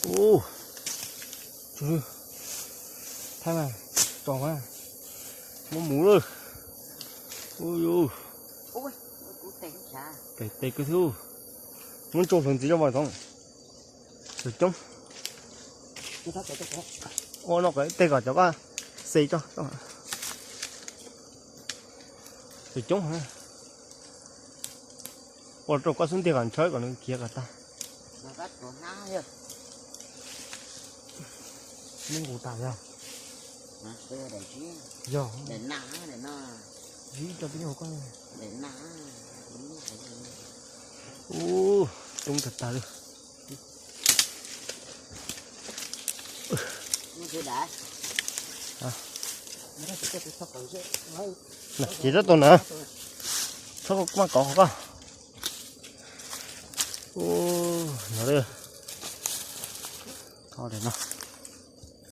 Ub, thaij mas, tso mas, muab mus lawm. Ub, tes kawg thiab. Muab tsoo hlo ntxiv tso mas Toom. Coob. Ua no kom ib teg kom cov koj xe tso. Coob. Ua rau koj xub ntiag kom ntshawb kom nws khiav kom tag. Muab nqus tas yog. Yog. Zib tso twb nyuag koj. Ub, coob tag tag li. Ces rab tus na, txhob maj kov qhov koj. Ub, no, no.